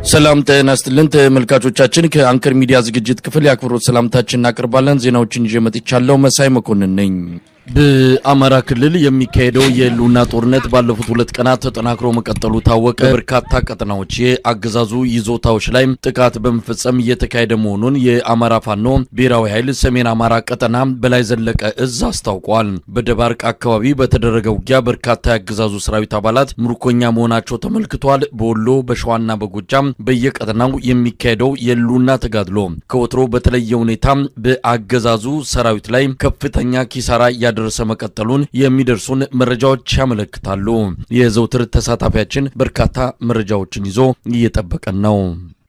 ሰላም ጤና ይስጥልን ተመልካቾቻችን፣ ከአንከር ሚዲያ ዝግጅት ክፍል የአክብሮት ሰላምታችን እናቀርባለን። ዜናዎችን ይዤ መጥቻለሁ። መሳይ መኮንን ነኝ። በአማራ ክልል የሚካሄደው የህልውና ጦርነት ባለፉት 2 ቀናት ተጠናክሮ መቀጠሉ ታወቀ። በርካታ ቀጠናዎች የአገዛዙ ይዞታዎች ላይ ጥቃት በመፈጸም እየተካሄደ መሆኑን የአማራ ፋኖ ብሔራዊ ኃይል ሰሜን አማራ ቀጠና በላይ ዘለቀ እዝ አስታውቋል። በደባርቅ አካባቢ በተደረገ ውጊያ በርካታ የአገዛዙ ሰራዊት አባላት ምርኮኛ መሆናቸው ተመልክቷል። በወሎ፣ በሸዋና በጎጃም በየቀጠናው የሚካሄደው የህልውና ተጋድሎ ከወትሮ በተለየ ሁኔታ በአገዛዙ ሰራዊት ላይ ከፍተኛ ኪሳራ ያደረሰ መቀጠሉን የሚደርሱን መረጃዎች ያመለክታሉ። የዘውትር ተሳታፊያችን በርካታ መረጃዎችን ይዞ እየጠበቀን ነው።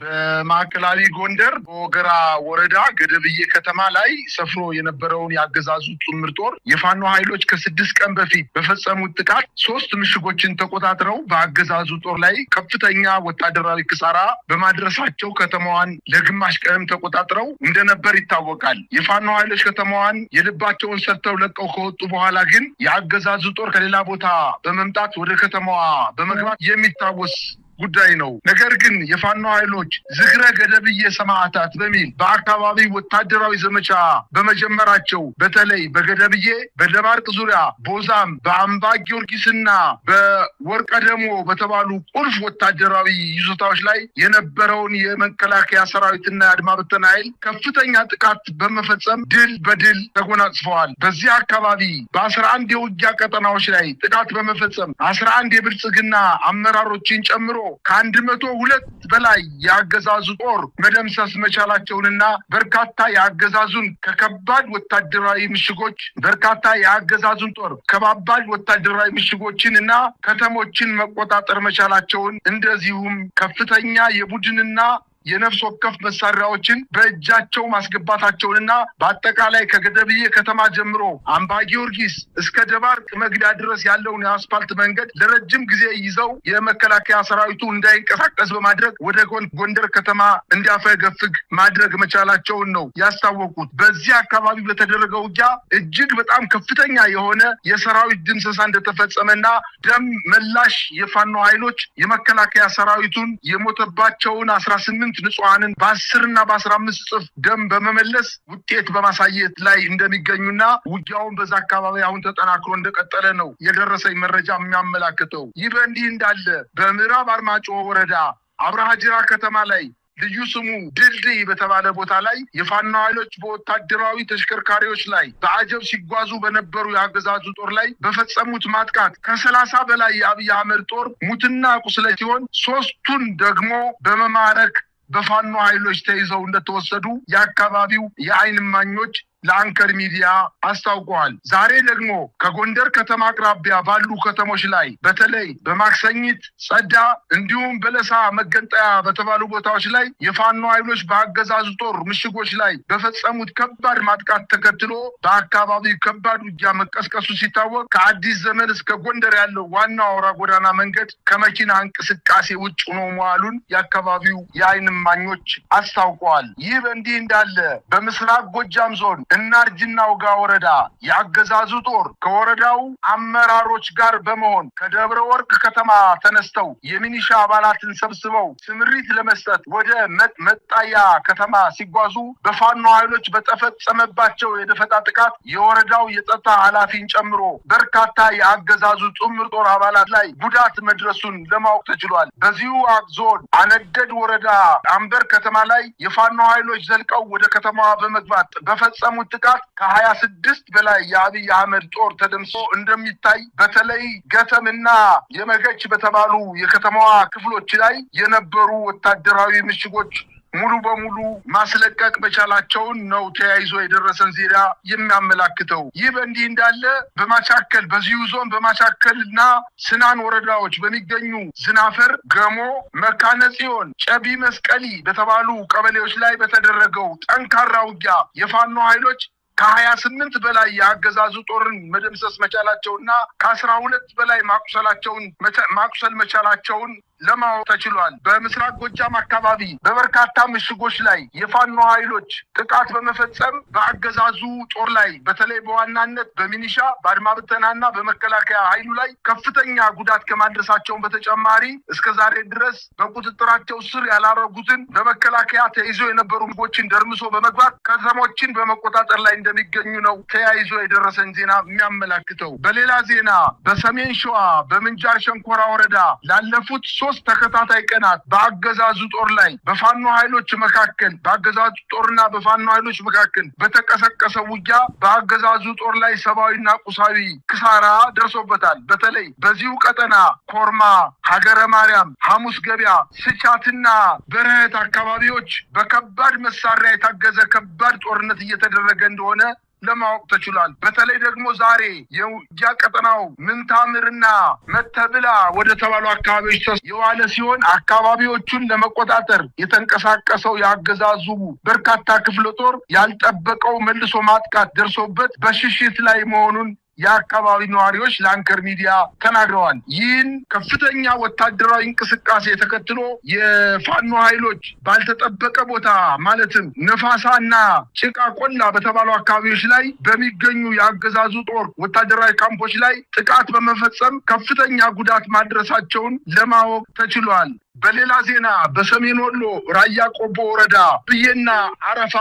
በማዕከላዊ ጎንደር በወገራ ወረዳ ገደብዬ ከተማ ላይ ሰፍሮ የነበረውን የአገዛዙ ጥምር ጦር የፋኖ ኃይሎች ከ6 ቀን በፊት በፈጸሙት ጥቃት 3 ምሽጎችን ተቆጣጥረው በአገዛዙ ጦር ላይ ከፍተኛ ወታደራዊ ኪሳራ በማድረሳቸው ከተማዋን ለግማሽ ቀንም ተቆጣጥረው እንደነበር ይታወቃል። የፋኖ ኃይሎች ከተማዋን የልባቸውን ሰርተው ለቀው ከወጡ በኋላ ግን የአገዛዙ ጦር ከሌላ ቦታ በመምጣት ወደ ከተማዋ በመግባት የሚታወስ ጉዳይ ነው። ነገር ግን የፋኖ ኃይሎች ዝክረ ገደብዬ ሰማዕታት በሚል በአካባቢው ወታደራዊ ዘመቻ በመጀመራቸው በተለይ በገደብዬ፣ በደባርቅ ዙሪያ፣ ቦዛም፣ በአምባ ጊዮርጊስና በወርቀ ደሞ በተባሉ ቁልፍ ወታደራዊ ይዞታዎች ላይ የነበረውን የመከላከያ ሰራዊትና የአድማ ብተና ኃይል ከፍተኛ ጥቃት በመፈጸም ድል በድል ተጎናጽፈዋል። በዚህ አካባቢ በ11 የውጊያ ቀጠናዎች ላይ ጥቃት በመፈጸም 11 የብልጽግና አመራሮችን ጨምሮ ከ102 በላይ የአገዛዙ ጦር መደምሰስ መቻላቸውንና በርካታ የአገዛዙን ከከባድ ወታደራዊ ምሽጎች በርካታ የአገዛዙን ጦር ከባባድ ወታደራዊ ምሽጎችን እና ከተሞችን መቆጣጠር መቻላቸውን፣ እንደዚሁም ከፍተኛ የቡድንና የነፍስ ወከፍ መሳሪያዎችን በእጃቸው ማስገባታቸውንና በአጠቃላይ ከገደብዬ ከተማ ጀምሮ አምባ ጊዮርጊስ እስከ ደባርቅ መግቢያ ድረስ ያለውን የአስፋልት መንገድ ለረጅም ጊዜ ይዘው የመከላከያ ሰራዊቱ እንዳይንቀሳቀስ በማድረግ ወደ ጎንደር ከተማ እንዲያፈገፍግ ማድረግ መቻላቸውን ነው ያስታወቁት። በዚህ አካባቢ በተደረገው ውጊያ እጅግ በጣም ከፍተኛ የሆነ የሰራዊት ድምሰሳ እንደተፈጸመና ደም መላሽ የፋኖ ኃይሎች የመከላከያ ሰራዊቱን የሞተባቸውን 18 ንጹሃንን በ10 እና በ15 እጥፍ ደም በመመለስ ውጤት በማሳየት ላይ እንደሚገኙና ውጊያውን በዛ አካባቢ አሁን ተጠናክሮ እንደቀጠለ ነው የደረሰኝ መረጃ የሚያመላክተው። ይህ በእንዲህ እንዳለ በምዕራብ አርማጭሆ ወረዳ አብርሃ ጅራ ከተማ ላይ ልዩ ስሙ ድልድይ በተባለ ቦታ ላይ የፋኖ ኃይሎች በወታደራዊ ተሽከርካሪዎች ላይ በአጀብ ሲጓዙ በነበሩ የአገዛዙ ጦር ላይ በፈጸሙት ማጥቃት ከ30 በላይ የአብይ አህመድ ጦር ሙትና ቁስለ ሲሆን 3ቱን ደግሞ በመማረክ በፋኖ ኃይሎች ተይዘው እንደተወሰዱ የአካባቢው የአይን እማኞች ለአንከር ሚዲያ አስታውቀዋል። ዛሬ ደግሞ ከጎንደር ከተማ አቅራቢያ ባሉ ከተሞች ላይ በተለይ በማክሰኝት፣ ጸዳ እንዲሁም በለሳ መገንጠያ በተባሉ ቦታዎች ላይ የፋኖ ኃይሎች በአገዛዙ ጦር ምሽጎች ላይ በፈጸሙት ከባድ ማጥቃት ተከትሎ በአካባቢው ከባድ ውጊያ መቀስቀሱ ሲታወቅ ከአዲስ ዘመን እስከ ጎንደር ያለው ዋናው አውራ ጎዳና መንገድ ከመኪና እንቅስቃሴ ውጭ ሆኖ መዋሉን የአካባቢው የአይን እማኞች አስታውቀዋል። ይህ በእንዲህ እንዳለ በምስራቅ ጎጃም ዞን እናርጅና ውጋ ወረዳ የአገዛዙ ጦር ከወረዳው አመራሮች ጋር በመሆን ከደብረ ወርቅ ከተማ ተነስተው የሚኒሻ አባላትን ሰብስበው ስምሪት ለመስጠት ወደ መጣያ ከተማ ሲጓዙ በፋኖ ኃይሎች በተፈጸመባቸው የደፈጣ ጥቃት የወረዳው የጸጥታ ኃላፊን ጨምሮ በርካታ የአገዛዙ ጥምር ጦር አባላት ላይ ጉዳት መድረሱን ለማወቅ ተችሏል። በዚሁ ዞን አነደድ ወረዳ አንበር ከተማ ላይ የፋኖ ኃይሎች ዘልቀው ወደ ከተማዋ በመግባት በፈጸሙት ጥቃት ከ26 በላይ የአብይ አህመድ ጦር ተደምስሶ እንደሚታይ በተለይ ገተምና የመገች በተባሉ የከተማዋ ክፍሎች ላይ የነበሩ ወታደራዊ ምሽጎች ሙሉ በሙሉ ማስለቀቅ መቻላቸውን ነው ተያይዞ የደረሰን ዜና የሚያመላክተው። ይህ በእንዲህ እንዳለ በማቻከል በዚሁ ዞን በማቻከልና ስናን ወረዳዎች በሚገኙ ዝናፈር፣ ገሞ፣ መካነ ጽዮን፣ ጨቢ መስቀሊ በተባሉ ቀበሌዎች ላይ በተደረገው ጠንካራ ውጊያ የፋኖ ኃይሎች ከ28 በላይ የአገዛዙ ጦርን መደምሰስ መቻላቸውና ከ12 በላይ ማቁሰል መቻላቸውን ለማወቅ ተችሏል። በምስራቅ ጎጃም አካባቢ በበርካታ ምሽጎች ላይ የፋኖ ኃይሎች ጥቃት በመፈጸም በአገዛዙ ጦር ላይ በተለይ በዋናነት በሚኒሻ፣ በአድማ ብተናና በመከላከያ ኃይሉ ላይ ከፍተኛ ጉዳት ከማድረሳቸውን በተጨማሪ እስከ ዛሬ ድረስ በቁጥጥራቸው ስር ያላረጉትን በመከላከያ ተይዞ የነበሩ ምሽጎችን ደርምሶ በመግባት ከተሞችን በመቆጣጠር ላይ እንደሚገኙ ነው ተያይዞ የደረሰን ዜና የሚያመላክተው። በሌላ ዜና በሰሜን ሸዋ በምንጃር ሸንኮራ ወረዳ ላለፉት 3 ተከታታይ ቀናት በአገዛዙ ጦር ላይ በፋኖ ኃይሎች መካከል በአገዛዙ ጦርና በፋኖ ኃይሎች መካከል በተቀሰቀሰው ውጊያ በአገዛዙ ጦር ላይ ሰብአዊና ቁሳዊ ክሳራ ደርሶበታል። በተለይ በዚሁ ቀጠና ኮርማ፣ ሀገረ ማርያም፣ ሐሙስ ገበያ፣ ስቻትና በረህት አካባቢዎች በከባድ መሳሪያ የታገዘ ከባድ ጦርነት እየተደረገ እንደሆነ ለማወቅ ተችሏል። በተለይ ደግሞ ዛሬ የውጊያ ቀጠናው ምንታምርና መተብላ ወደ ተባሉ አካባቢዎች የዋለ ሲሆን አካባቢዎቹን ለመቆጣጠር የተንቀሳቀሰው ያገዛዙ በርካታ ክፍለ ጦር ያልጠበቀው መልሶ ማጥቃት ደርሶበት በሽሽት ላይ መሆኑን የአካባቢ ነዋሪዎች ለአንከር ሚዲያ ተናግረዋል። ይህን ከፍተኛ ወታደራዊ እንቅስቃሴ ተከትሎ የፋኖ ኃይሎች ባልተጠበቀ ቦታ ማለትም ነፋሳና ጭቃ ቆላ በተባሉ አካባቢዎች ላይ በሚገኙ የአገዛዙ ጦር ወታደራዊ ካምፖች ላይ ጥቃት በመፈጸም ከፍተኛ ጉዳት ማድረሳቸውን ለማወቅ ተችሏል። በሌላ ዜና በሰሜን ወሎ ራያ ቆቦ ወረዳ ብዬና አረፋ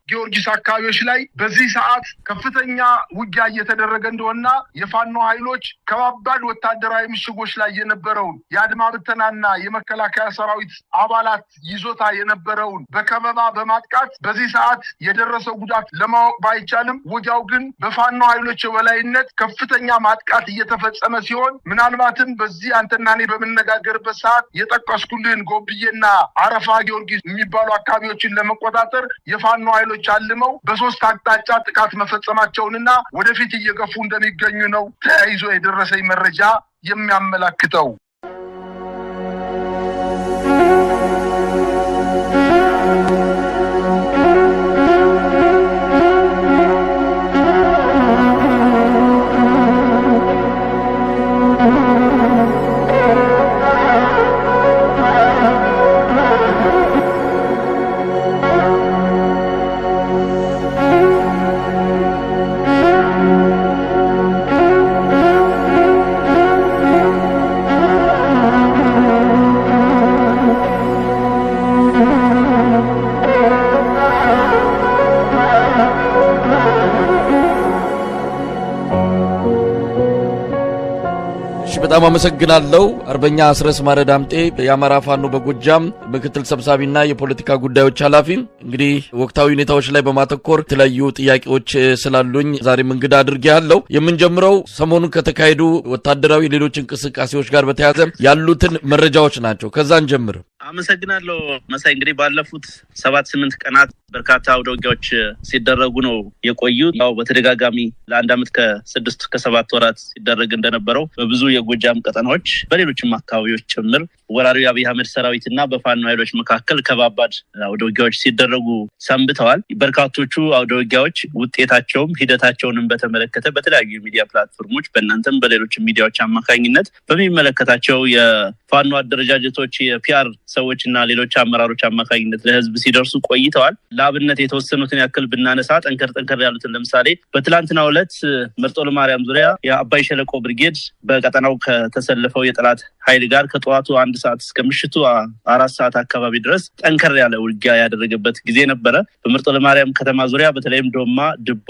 ጊዮርጊስ አካባቢዎች ላይ በዚህ ሰዓት ከፍተኛ ውጊያ እየተደረገ እንደሆነና የፋኖ ኃይሎች ከባባድ ወታደራዊ ምሽጎች ላይ የነበረውን የአድማ ብተናና የመከላከያ ሰራዊት አባላት ይዞታ የነበረውን በከበባ በማጥቃት በዚህ ሰዓት የደረሰው ጉዳት ለማወቅ ባይቻልም ውጊያው ግን በፋኖ ኃይሎች የበላይነት ከፍተኛ ማጥቃት እየተፈጸመ ሲሆን ምናልባትም በዚህ አንተና እኔ በምንነጋገርበት ሰዓት የጠቀስኩልህን ጎብዬና አረፋ ጊዮርጊስ የሚባሉ አካባቢዎችን ለመቆጣጠር የፋኖ ኃይሎች አልመው በሶስት አቅጣጫ ጥቃት መፈጸማቸውንና ወደፊት እየገፉ እንደሚገኙ ነው ተያይዞ የደረሰኝ መረጃ የሚያመላክተው። በጣም አመሰግናለሁ። አርበኛ አስረስ ማረ ዳምጤ የአማራ ፋኖ በጎጃም ምክትል ሰብሳቢና የፖለቲካ ጉዳዮች ኃላፊ፣ እንግዲህ ወቅታዊ ሁኔታዎች ላይ በማተኮር የተለያዩ ጥያቄዎች ስላሉኝ ዛሬም እንግዳ አድርጌያለሁ። የምንጀምረው ሰሞኑን ከተካሄዱ ወታደራዊ ሌሎች እንቅስቃሴዎች ጋር በተያያዘ ያሉትን መረጃዎች ናቸው። ከዛን ጀምር። አመሰግናለሁ መሳይ። እንግዲህ ባለፉት 7-8 ቀናት በርካታ አውደ ውጊያዎች ሲደረጉ ነው የቆዩት። ያው በተደጋጋሚ ለአንድ ዓመት ከ6 ከ7 ወራት ሲደረግ እንደነበረው በብዙ የጎጃም ቀጠናዎች በሌሎችም አካባቢዎች ጭምር ወራሪው የአብይ አህመድ ሰራዊትና በፋኖ ኃይሎች መካከል ከባባድ አውደ ውጊያዎች ሲደረጉ ሰንብተዋል። በርካቶቹ አውደ ውጊያዎች ውጤታቸውም ሂደታቸውንም በተመለከተ በተለያዩ የሚዲያ platform ኦች በእናንተም በሌሎች ሚዲያዎች አማካኝነት በሚመለከታቸው የፋኖ አደረጃጀቶች የ PR ሰዎችና ሌሎች አመራሮች አማካኝነት ለህዝብ ሲደርሱ ቆይተዋል። ለአብነት የተወሰኑትን ያክል ብናነሳ ጠንከር ጠንከር ያሉትን ለምሳሌ በትላንትናው ዕለት መርጦ ለማርያም ዙሪያ የአባይ ሸለቆ ብርጌድ በቀጠናው ከተሰለፈው የጠላት ኃይል ጋር ከጠዋቱ 1 ሰዓት እስከ ምሽቱ 4 ሰዓት አካባቢ ድረስ ጠንከር ያለ ውጊያ ያደረገበት ጊዜ ነበረ። በመርጦ ለማርያም ከተማ ዙሪያ በተለይም ዶማ፣ ድቦ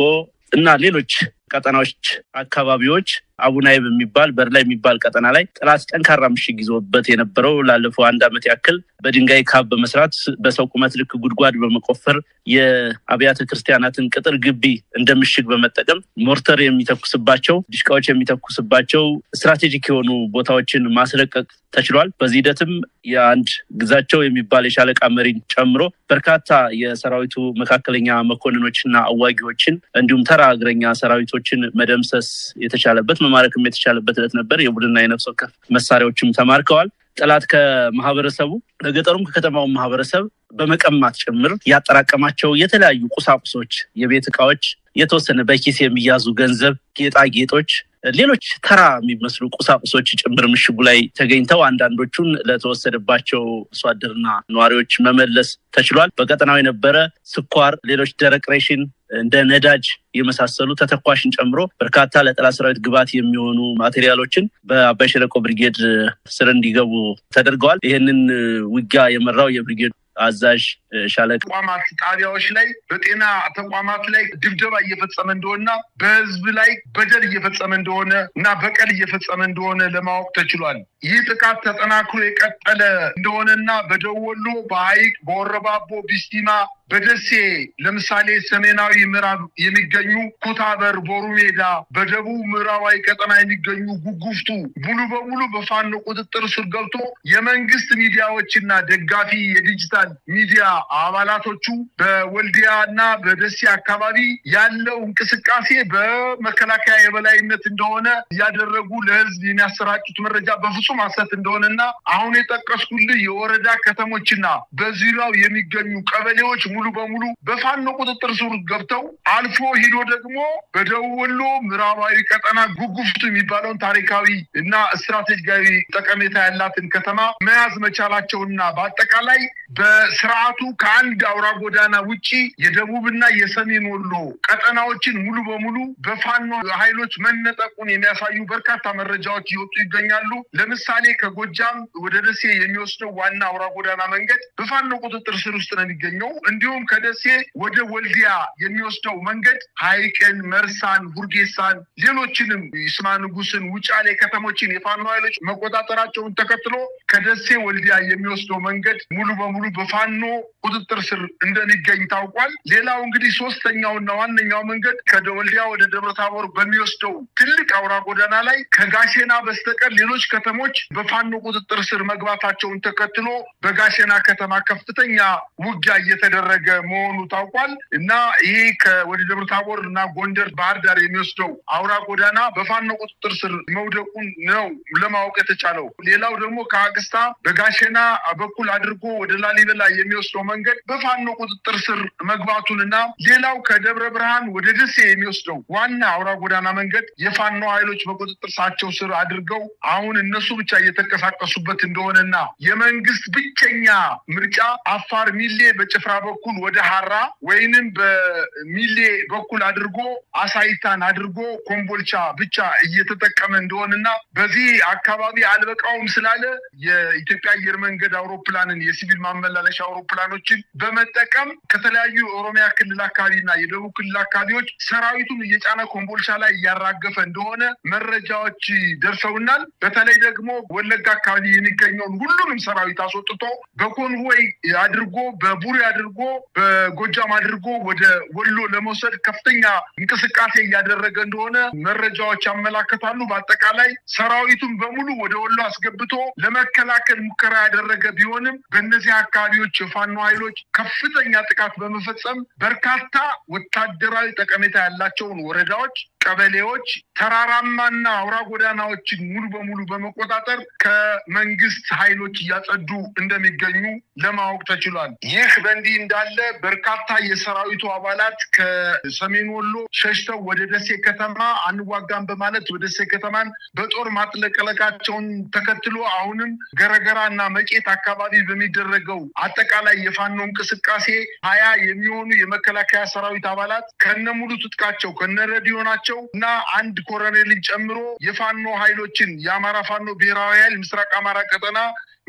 እና ሌሎች ቀጠናዎች አካባቢዎች አቡናይ በሚባል በርላይ የሚባል ቀጠና ላይ ጠላት ጠንካራ ምሽግ ይዞበት የነበረው ላለፈው አንድ ዓመት ያክል በድንጋይ ካብ በመስራት በሰው ቁመት ልክ ጉድጓድ በመቆፈር የአብያተ ክርስቲያናትን ቅጥር ግቢ እንደ ምሽግ በመጠቀም ሞርተር የሚተኩስባቸው ዲሽቃዎች የሚተኩስባቸው strategic የሆኑ ቦታዎችን ማስለቀቅ ተችሏል። በዚህ ሂደትም የአንድ ግዛቸው የሚባል የሻለቃ መሪን ጨምሮ በርካታ የሰራዊቱ መካከለኛ መኮንኖችና አዋጊዎችን እንዲሁም ተራ እግረኛ ሰራዊቶችን መደምሰስ የተቻለበት መማረክም የተቻለበት ዕለት ነበር። የቡድንና የነፍስ ወከፍ መሳሪያዎችም ተማርከዋል። ጠላት ከማህበረሰቡ ከገጠሩም ከከተማው ማህበረሰብ በመቀማት ጭምር ያጠራቀማቸው የተለያዩ ቁሳቁሶች፣ የቤት እቃዎች፣ የተወሰነ በኪስ የሚያዙ ገንዘብ፣ ጌጣጌጦች፣ ሌሎች ተራ የሚመስሉ ቁሳቁሶች ጭምር ምሽጉ ላይ ተገኝተው አንዳንዶቹን ለተወሰደባቸው አርሶ አደርና ነዋሪዎች መመለስ ተችሏል። በቀጠናው የነበረ ስኳር፣ ሌሎች ደረቅ ሬሽን እንደ ነዳጅ የመሳሰሉ ተተኳሽን ጨምሮ በርካታ ለጠላት ሰራዊት ግብዓት የሚሆኑ ማቴሪያሎችን በአባይ ሸለቆ ብርጌድ ስር እንዲገቡ ተደርገዋል። ይህንን ውጊያ የመራው የብርጌድ አዛዥ ሻለቃ ተቋማት ጣቢያዎች ላይ፣ በጤና ተቋማት ላይ ድብደባ እየፈጸመ እንደሆነና በህዝብ ላይ በደል እየፈጸመ እንደሆነ እና በቀል እየፈጸመ እንደሆነ ለማወቅ ተችሏል። ይህ ጥቃት ተጠናክሮ የቀጠለ እንደሆነና በደቡብ ወሎ በሐይቅ፣ በወረባቦ፣ ቢስቲማ፣ በደሴ ለምሳሌ ሰሜናዊ ምዕራብ የሚገኙ ኩታበር፣ ቦሩ ሜዳ፣ በደቡብ ምዕራባዊ ቀጠና የሚገኙ ጉጉፍቱ ሙሉ በሙሉ በፋኖ ቁጥጥር ስር ገብቶ የመንግስት ሚዲያዎችና ደጋፊ የዲጂታል ሚዲያ አባላቶቹ በወልዲያ እና በደሴ አካባቢ ያለው እንቅስቃሴ በመከላከያ የበላይነት እንደሆነ እያደረጉ ለህዝብ የሚያሰራጩት መረጃ በፍጹም ሐሰት እንደሆነና አሁን የጠቀስኩልህ የወረዳ ከተሞችና በዙሪያው የሚገኙ ቀበሌዎች ሙሉ በሙሉ በፋኖ ቁጥጥር ስር ገብተው አልፎ ሂዶ ደግሞ በደቡብ ወሎ ምዕራባዊ ቀጠና ጉጉፍቱ የሚባለውን ታሪካዊ እና ስትራቴጂካዊ ጠቀሜታ ያላትን ከተማ መያዝ መቻላቸውና በአጠቃላይ በስርዓቱ ከአንድ አውራ ጎዳና ውጪ የደቡብና የሰሜን ወሎ ቀጠናዎችን ሙሉ በሙሉ በፋኖ ኃይሎች መነጠቁን የሚያሳዩ በርካታ መረጃዎች እየወጡ ይገኛሉ። ለምሳሌ ከጎጃም ወደ ደሴ የሚወስደው ዋና አውራ ጎዳና መንገድ በፋኖ ቁጥጥር ስር ውስጥ ነው የሚገኘው። እንዲሁም ከደሴ ወደ ወልዲያ የሚወስደው መንገድ ሐይቅን፣ መርሳን፣ ሁርጌሳን፣ ሌሎችንም ይስማ ንጉስን፣ ውጫሌ ከተሞችን የፋኖ ኃይሎች መቆጣጠራቸውን ተከትሎ ከደሴ ወልዲያ የሚወስደው መንገድ ሙሉ በሙሉ በፋኖ ቁጥጥር ስር እንደሚገኝ ታውቋል። ሌላው እንግዲህ ሶስተኛውና ዋነኛው መንገድ ከወልዲያ ወደ ደብረ ታቦር በሚወስደው ትልቅ አውራ ጎዳና ላይ ከጋሼና በስተቀር ሌሎች ከተሞች በፋኖ ቁጥጥር ስር መግባታቸውን ተከትሎ በጋሼና ከተማ ከፍተኛ ውጊያ እየተደረገ መሆኑ ታውቋል። እና ይህ ወደ ደብረ ታቦር እና ጎንደር፣ ባህር ዳር የሚወስደው አውራ ጎዳና በፋኖ ቁጥጥር ስር መውደቁን ነው ለማወቅ የተቻለው። ሌላው ደግሞ ከአግስታ በጋሼና በኩል አድርጎ ወደ ላሊበላ የሚወስደው መንገድ በፋኖ ቁጥጥር ስር መግባቱንና ሌላው ከደብረ ብርሃን ወደ ደሴ የሚወስደው ዋና አውራ ጎዳና መንገድ የፋኖ ኃይሎች በቁጥጥር ሳቸው ስር አድርገው አሁን እነሱ ብቻ እየተንቀሳቀሱበት እንደሆነና የመንግስት ብቸኛ ምርጫ አፋር ሚሌ በጭፍራ በኩል ወደ ሀራ ወይንም በሚሌ በኩል አድርጎ አሳይታን አድርጎ ኮምቦልቻ ብቻ እየተጠቀመ እንደሆነና በዚህ አካባቢ አልበቃውም ስላለ የኢትዮጵያ አየር መንገድ አውሮፕላንን፣ የሲቪል ማመላለሻ አውሮፕላኖችን በመጠቀም ከተለያዩ የኦሮሚያ ክልል አካባቢና የደቡብ ክልል አካባቢዎች ሰራዊቱን እየጫነ ኮምቦልቻ ላይ እያራገፈ እንደሆነ መረጃዎች ደርሰውናል። በተለይ ደግሞ ወለጋ አካባቢ የሚገኘውን ሁሉንም ሰራዊት አስወጥቶ በኮንቮይ አድርጎ፣ በቡሬ አድርጎ፣ በጎጃም አድርጎ ወደ ወሎ ለመውሰድ ከፍተኛ እንቅስቃሴ እያደረገ እንደሆነ መረጃዎች ያመላክታሉ። በአጠቃላይ ሰራዊቱን በሙሉ ወደ ወሎ አስገብቶ ለመከላከል ሙከራ ያደረገ ቢሆንም በእነዚህ አካባቢዎች የፋኖ ኃይሎች ከፍተኛ ጥቃት በመፈጸም በርካታ ወታደራዊ ጠቀሜታ ያላቸውን ወረዳዎች፣ ቀበሌዎች፣ ተራራማና አውራ ጎዳናዎችን ሙሉ በሙሉ በመቆጣጠር ከመንግስት ኃይሎች እያጸዱ እንደሚገኙ ለማወቅ ተችሏል። ይህ በእንዲህ እንዳለ በርካታ የሰራዊቱ አባላት ከሰሜን ወሎ ሸሽተው ወደ ደሴ ከተማ አንዋጋም በማለት ወደ ደሴ ከተማን በጦር ማጥለቅለቃቸውን ተከትሎ አሁንም ገረገራ እና መቄት አካባቢ በሚደረገው አጠቃላይ የፋኖ እንቅስቃሴ 20 የሚሆኑ የመከላከያ ሰራዊት አባላት ከነሙሉ ትጥቃቸው፣ ከነሬዲዮናቸው እና አንድ ኮሎኔልን ጨምሮ የፋኖ ኃይሎችን የአማራ ፋኖ ብሔራዊ ኃይል ምስራቅ አማራ ቀጠና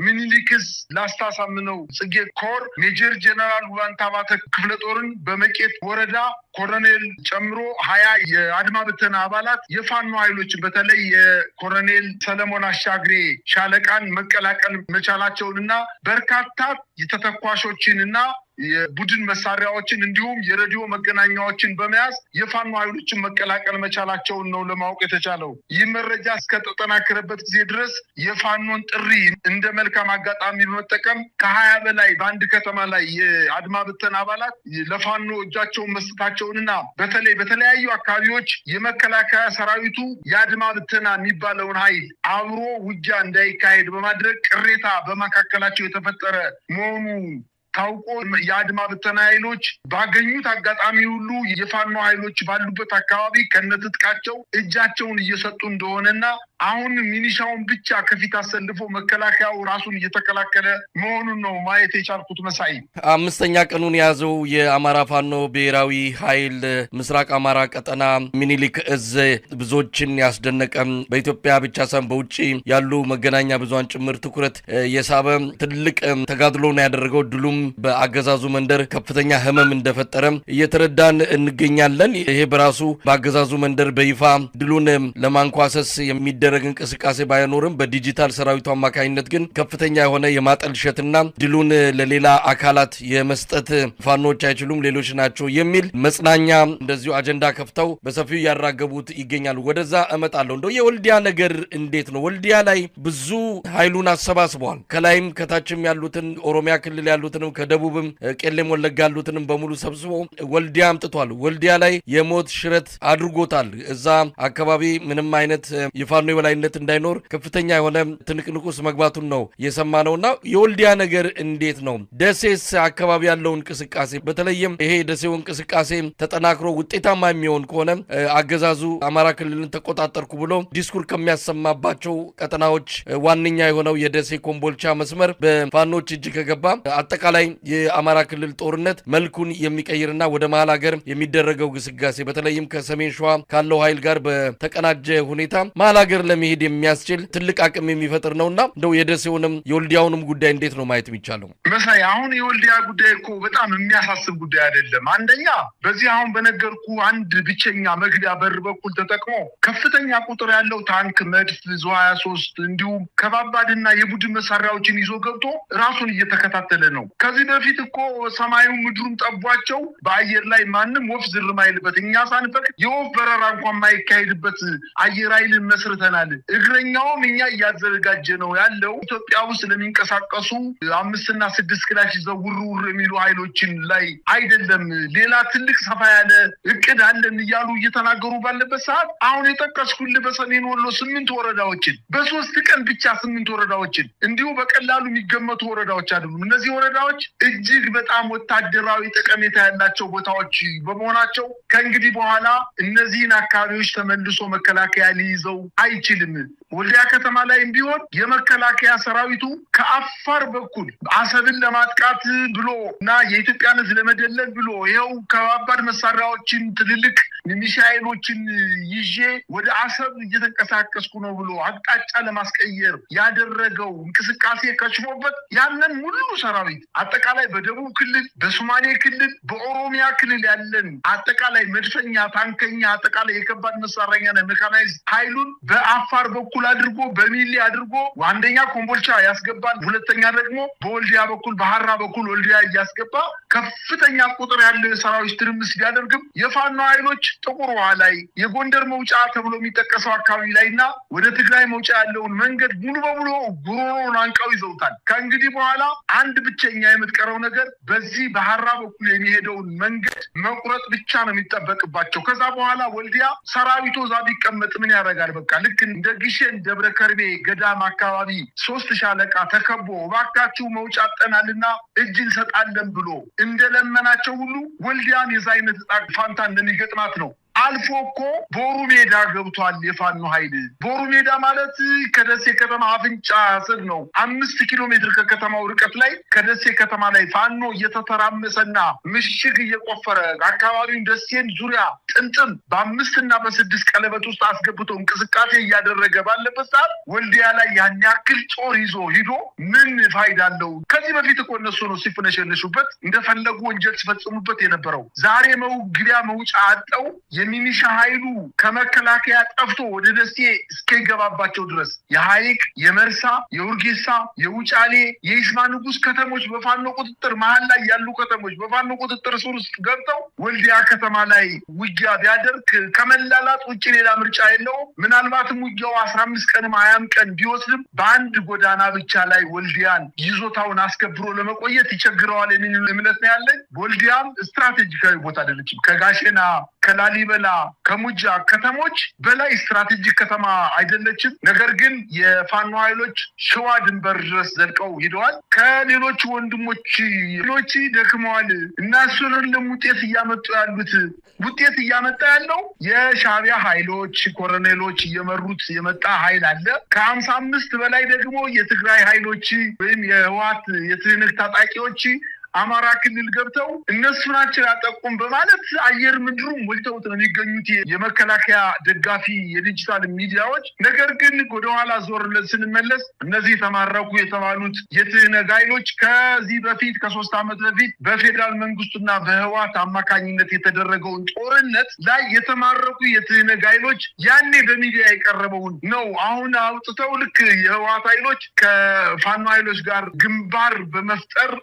ሚኒሊክስ ላስታ አሳምነው ጽጌ ኮር ሜጀር ጀነራል ውባንተ አባተ ክፍለ ጦርን በመቄት ወረዳ ኮሎኔል ጨምሮ 20 የአድማ ብተና አባላት የፋኖ ኃይሎችን በተለይ የኮሎኔል ሰለሞን አሻግሬ ሻለቃን መቀላቀል መቻላቸውንና በርካታ የተተኳሾችንና የቡድን መሳሪያዎችን እንዲሁም የሬዲዮ መገናኛዎችን በመያዝ የፋኖ ኃይሎችን መቀላቀል መቻላቸውን ነው ለማወቅ የተቻለው። ይህ መረጃ እስከተጠናከረበት ጊዜ ድረስ የፋኖን ጥሪ እንደ መልካም አጋጣሚ በመጠቀም ከ20 በላይ በአንድ ከተማ ላይ የአድማ ብተና አባላት ለፋኖ እጃቸውን መስጠታቸውንና በተለይ በተለያዩ አካባቢዎች የመከላከያ ሰራዊቱ የአድማ ብተና የሚባለውን ኃይል አብሮ ውጊያ እንዳይካሄድ በማድረግ ቅሬታ በመካከላቸው የተፈጠረ መሆኑ ታውቆ የአድማ ብተና ኃይሎች ባገኙት አጋጣሚ ሁሉ የፋኖ ኃይሎች ባሉበት አካባቢ ከነትጥቃቸው እጃቸውን እየሰጡ እንደሆነና አሁን ሚኒሻውን ብቻ ከፊት አሰልፎ መከላከያው ራሱን እየተከላከለ መሆኑን ነው ማየት የቻልኩት። መሳይ፣ 5ኛ ቀኑን የያዘው የአማራ ፋኖ ብሔራዊ ኃይል ምስራቅ አማራ ቀጠና ሚኒሊክ እዝ ብዙዎችን ያስደነቀ፣ በኢትዮጵያ ብቻ ሳይሆን በውጭ ያሉ መገናኛ ብዙሃን ጭምር ትኩረት የሳበ ትልቅ ተጋድሎ ነው ያደረገው። ድሉም በአገዛዙ መንደር ከፍተኛ ህመም እንደፈጠረ እየተረዳን እንገኛለን። ይሄ በራሱ በአገዛዙ መንደር በይፋ ድሉን ለማንኳሰስ የሚደረግ እንቅስቃሴ ባይኖርም በዲጂታል ሰራዊቱ አማካኝነት ግን ከፍተኛ የሆነ የማጠልሸትና ድሉን ለሌላ አካላት የመስጠት፣ ፋኖች አይችሉም ሌሎች ናቸው የሚል መጽናኛ እንደዚሁ አጀንዳ ከፍተው በሰፊው ያራገቡት ይገኛሉ። ወደዛ እመጣለሁ። እንደው የወልዲያ ነገር እንዴት ነው? ወልዲያ ላይ ብዙ ኃይሉን አሰባስበዋል። ከላይም ከታችም ያሉትን፣ ኦሮሚያ ክልል ያሉትንም፣ ከደቡብም ቄለም ወለጋ ያሉትንም በሙሉ ሰብስቦ ወልዲያ አምጥቷል። ወልዲያ ላይ የሞት ሽረት አድርጎታል። እዛ አካባቢ ምንም አይነት የፋኖ የበላይነት እንዳይኖር ከፍተኛ የሆነ ትንቅንቅ ውስጥ መግባቱን ነው የሰማነውና የወልዲያ ነገር እንዴት ነው? ደሴስ አካባቢ ያለው እንቅስቃሴ፣ በተለይም ይሄ የደሴው እንቅስቃሴ ተጠናክሮ ውጤታማ የሚሆን ከሆነ አገዛዙ አማራ ክልልን ተቆጣጠርኩ ብሎ ዲስኩር ከሚያሰማባቸው ቀጠናዎች ዋነኛ የሆነው የደሴ ኮምቦልቻ መስመር በፋኖች እጅ ከገባ አጠቃላይ የአማራ ክልል ጦርነት መልኩን የሚቀይርና ወደ መሀል ሀገር የሚደረገው ግስጋሴ፣ በተለይም ከሰሜን ሸዋ ካለው ኃይል ጋር በተቀናጀ ሁኔታ መሀል ሀገር ለመሄድ የሚያስችል ትልቅ አቅም የሚፈጥር ነውና እንደው የደሴውንም የወልዲያውንም ጉዳይ እንዴት ነው ማየት የሚቻለው? መሳይ፣ አሁን የወልዲያ ጉዳይ እኮ በጣም የሚያሳስብ ጉዳይ አይደለም። አንደኛ በዚህ አሁን በነገርኩ አንድ ብቸኛ መግቢያ በር በኩል ተጠቅሞ ከፍተኛ ቁጥር ያለው ታንክ፣ መድፍ፣ ዙ 23 እንዲሁም ከባባድና የቡድን መሳሪያዎችን ይዞ ገብቶ ራሱን እየተከታተለ ነው። ከዚህ በፊት እኮ ሰማዩም ምድሩም ጠቧቸው በአየር ላይ ማንም ወፍ ዝር ማይልበት፣ እኛ ሳንፈቅድ የወፍ በረራ እንኳን ማይካሄድበት አየር ኃይልን መስርተናል። እግረኛውም እኛ እያዘጋጀ ነው ያለው፣ ኢትዮጵያ ውስጥ ለሚንቀሳቀሱ 5ና 6 ክላሽ ይዘው ውር ውር የሚሉ ኃይሎችን ላይ አይደለም፣ ሌላ ትልቅ ሰፋ ያለ እቅድ አለን እያሉ እየተናገሩ ባለበት ሰዓት አሁን የጠቀስኩልህ በሰሜን ወሎ 8 ወረዳዎችን፣ በ3 ቀን ብቻ 8 ወረዳዎችን፣ እንዲሁ በቀላሉ የሚገመቱ ወረዳዎች አይደሉም። እነዚህ ወረዳዎች እጅግ በጣም ወታደራዊ ጠቀሜታ ያላቸው ቦታዎች በመሆናቸው ከእንግዲህ በኋላ እነዚህን አካባቢዎች ተመልሶ መከላከያ ሊይዘው አይችልም። ወልዲያ ከተማ ላይም ቢሆን የመከላከያ ሰራዊቱ ከአፋር በኩል አሰብን ለማጥቃት ብሎ እና የኢትዮጵያን ሕዝብ ለመደለል ብሎ ይኸው ከባባድ መሳሪያዎችን፣ ትልልቅ ሚሳኤሎችን ይዤ ወደ አሰብ እየተንቀሳቀስኩ ነው ብሎ አቅጣጫ ለማስቀየር ያደረገው እንቅስቃሴ ከሽፎበት ያንን ሙሉ ሰራዊት አጠቃላይ በደቡብ ክልል፣ በሶማሌ ክልል፣ በኦሮሚያ ክልል ያለን አጠቃላይ መድፈኛ፣ ታንከኛ፣ አጠቃላይ የከባድ መሳሪያና ሜካናይዝ ኃይሉን በአፋር በኩል አድርጎ፣ በሚሊ አድርጎ አንደኛ ኮምቦልቻ ያስገባል፣ ሁለተኛ ደግሞ በወልዲያ በኩል፣ በሀራ በኩል ወልዲያ እያስገባ ከፍተኛ ቁጥር ያለው የሰራዊት ትርምስ ቢያደርግም የፋኖ ኃይሎች ጥቁር ውሃ ላይ፣ የጎንደር መውጫ ተብሎ የሚጠቀሰው አካባቢ ላይ እና ወደ ትግራይ መውጫ ያለውን መንገድ ሙሉ በሙሉ ጉሮሮን አንቀው ይዘውታል። ከእንግዲህ በኋላ አንድ ብቸኛ የምትቀረው ነገር በዚህ በሀራ በኩል የሚሄደውን መንገድ መቁረጥ ብቻ ነው የሚጠበቅባቸው። ከዛ በኋላ ወልዲያ ሰራዊቱ እዛ ቢቀመጥ ምን ያደርጋል? በቃ ልክ እንደ ግሸን ደብረ ከርቤ ገዳም አካባቢ 3 ሻለቃ ተከቦ እባካችሁ መውጫ አጠናልና እጅ እንሰጣለን ብሎ እንደለመናቸው ሁሉ ወልዲያም የዛ አይነት ዕጣ ፋንታ እንደሚገጥማት ነው። አልፎ እኮ ቦሩ ሜዳ ገብቷል የፋኖ ኃይል። ቦሩ ሜዳ ማለት ከደሴ ከተማ አፍንጫ ስር ነው። 5 ኪሎ ሜትር ከከተማው ርቀት ላይ ከደሴ ከተማ ላይ ፋኖ እየተተራመሰና ምሽግ እየቆፈረ አካባቢውን ደሴን ዙሪያ ጥምጥም በ5ና በ6 ቀለበት ውስጥ አስገብቶ እንቅስቃሴ እያደረገ ባለበት ሰዓት ወልዲያ ላይ ያን ያክል ጦር ይዞ ሂዶ ምን ፋይዳ አለው? ከዚህ በፊት እኮ እነሱ ነው ሲፍነሸነሹበት፣ እንደፈለጉ ወንጀል ሲፈጽሙበት የነበረው። ዛሬ መግቢያ መውጫ አጠው የሚኒሻ ኃይሉ ከመከላከያ ጠፍቶ ወደ ደሴ እስኪገባባቸው ድረስ የሀይቅ፣ የመርሳ፣ የውርጌሳ፣ የውጫሌ፣ የይስማ ንጉስ ከተሞች በፋኖ ቁጥጥር መሀል ላይ ያሉ ከተሞች በፋኖ ቁጥጥር ስር ውስጥ ገብተው ወልዲያ ከተማ ላይ ውጊያ ቢያደርግ ከመላላጥ ውጭ ሌላ ምርጫ የለውም። ምናልባትም ውጊያው 15 ቀንም 20ም ቀን ቢወስድም በአንድ ጎዳና ብቻ ላይ ወልዲያን ይዞታውን አስከብሮ ለመቆየት ይቸግረዋል የሚል እምነት ነው ያለኝ። ወልዲያም ስትራቴጂካዊ ቦታ አይደለችም። ከጋሼና፣ ከላሊበላ ከላሊበላ ከሙጃ ከተሞች በላይ ስትራቴጂክ ከተማ አይደለችም። ነገር ግን የፋኖ ኃይሎች ሸዋ ድንበር ድረስ ዘልቀው ሄደዋል። ከሌሎች ወንድሞች ሌሎች ደክመዋል እና እሱን ውጤት እያመጡ ያሉት ውጤት እያመጣ ያለው የሻዕቢያ ኃይሎች ኮሎኔሎች እየመሩት የመጣ ኃይል አለ። ከ55 በላይ ደግሞ የትግራይ ኃይሎች ወይም የህወሓት የትህነግ ታጣቂዎች አማራ ክልል ገብተው እነሱ ናቸው ያጠቁም በማለት አየር ምድሩ ሞልተውት ነው የሚገኙት የመከላከያ ደጋፊ የዲጂታል ሚዲያዎች። ነገር ግን ወደኋላ ዞር ብለን ስንመለስ እነዚህ ተማረኩ የተባሉት የትህነግ ኃይሎች ከዚህ በፊት ከ3 ዓመት በፊት በፌዴራል መንግስቱና በህወሓት አማካኝነት የተደረገውን ጦርነት ላይ የተማረኩ የትህነግ ኃይሎች ያኔ በሚዲያ የቀረበውን ነው አሁን አውጥተው ልክ የህወሓት ኃይሎች ከፋኖ ኃይሎች ጋር ግንባር በመፍጠር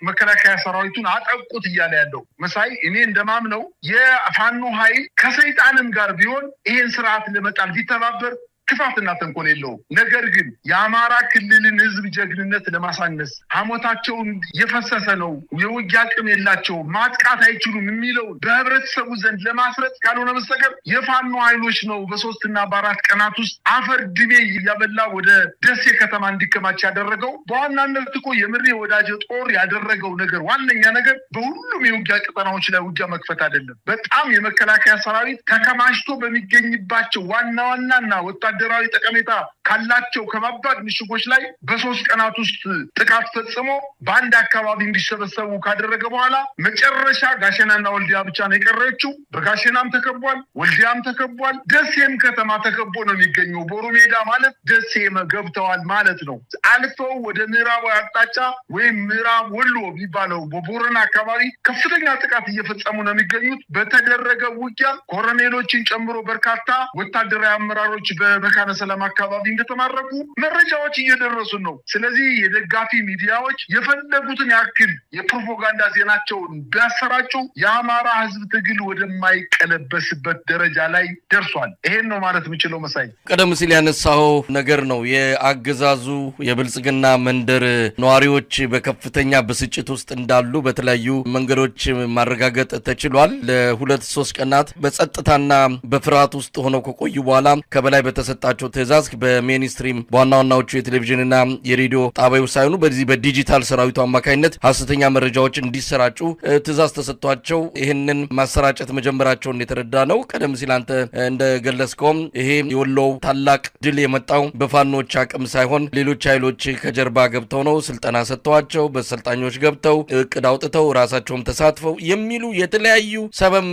መከላከያ ሰራዊቱን አጠቁት እያለ ያለው መሳይ። እኔ እንደማምነው የፋኖ ኃይል ከሰይጣንም ጋር ቢሆን ይሄን ስርዓት ለመጣል ቢተባበር ክፋትና ተንኮል የለውም። ነገር ግን የአማራ ክልልን ህዝብ ጀግንነት ለማሳነስ ሐሞታቸውን የፈሰሰ ነው፣ የውጊያ አቅም የላቸውም፣ ማጥቃት አይችሉም የሚለው በህብረተሰቡ ዘንድ ለማስረጽ ካልሆነ በስተቀር የፋኖ ኃይሎች ነው በ3 እና በ4 ቀናት ውስጥ አፈር ድሜ እያበላ ወደ ደሴ ከተማ እንዲከማች ያደረገው። በዋናነት እኮ የምሬ ወዳጀ ጦር ያደረገው ነገር ዋነኛ ነገር በሁሉም የውጊያ ቀጠናዎች ላይ ውጊያ መክፈት አይደለም። በጣም የመከላከያ ሰራዊት ተከማችቶ በሚገኝባቸው ዋና ዋናና ወታደራዊ ጠቀሜታ ካላቸው ከባባድ ምሽጎች ላይ በ3 ቀናት ውስጥ ጥቃት ፈጽሞ በአንድ አካባቢ እንዲሰበሰቡ ካደረገ በኋላ መጨረሻ ጋሸናና ወልዲያ ብቻ ነው የቀረችው። በጋሸናም ተከቧል፣ ወልዲያም ተከቧል፣ ደሴም ከተማ ተከቦ ነው የሚገኘው። ቦሩ ሜዳ ማለት ደሴ ገብተዋል ማለት ነው። አልፈው ወደ ምዕራብ አቅጣጫ ወይም ምዕራብ ወሎ የሚባለው በቦረና አካባቢ ከፍተኛ ጥቃት እየፈጸሙ ነው የሚገኙት። በተደረገ ውጊያ ኮሎኔሎችን ጨምሮ በርካታ ወታደራዊ አመራሮች በመካነ ሰላም አካባቢ እንደተማረኩ መረጃዎች እየደረሱ ነው። ስለዚህ የደጋፊ ሚዲያዎች የፈለጉትን ያክል የፕሮፓጋንዳ ዜናቸውን ቢያሰራጩ የአማራ ህዝብ ትግል ወደማይቀለበስበት ደረጃ ላይ ደርሷል። ይሄን ነው ማለት የምችለው መሳይ። ቀደም ሲል ያነሳው ነገር ነው የአገዛዙ የብልጽግና መንደር ነዋሪዎች በከፍተኛ ብስጭት ውስጥ እንዳሉ በተለያዩ መንገዶች ማረጋገጥ ተችሏል። ለ2-3 ቀናት በጸጥታና በፍርሃት ውስጥ ሆነው ከቆዩ በኋላ ከበላይ በተሰጣቸው ትዕዛዝ በሜንስትሪም በዋና ዋናዎቹ የቴሌቪዥንና የሬዲዮ ጣቢያዎች ሳይሆኑ በዚህ በዲጂታል ሰራዊቱ አማካኝነት ሐሰተኛ መረጃዎች እንዲሰራጩ ትዕዛዝ ተሰጥቷቸው ይህንን ማሰራጨት መጀመራቸውን የተረዳ ነው። ቀደም ሲል አንተ እንደገለጽከውም ይሄ የወሎው ታላቅ ድል የመጣው በፋኖች አቅም ሳይሆን ሌሎች ኃይሎች ከጀርባ ገብተው ነው፣ ስልጠና ሰጥተዋቸው በሰልጣኞች ገብተው እቅድ አውጥተው ራሳቸውም ተሳትፈው የሚሉ የተለያዩ ሰበብ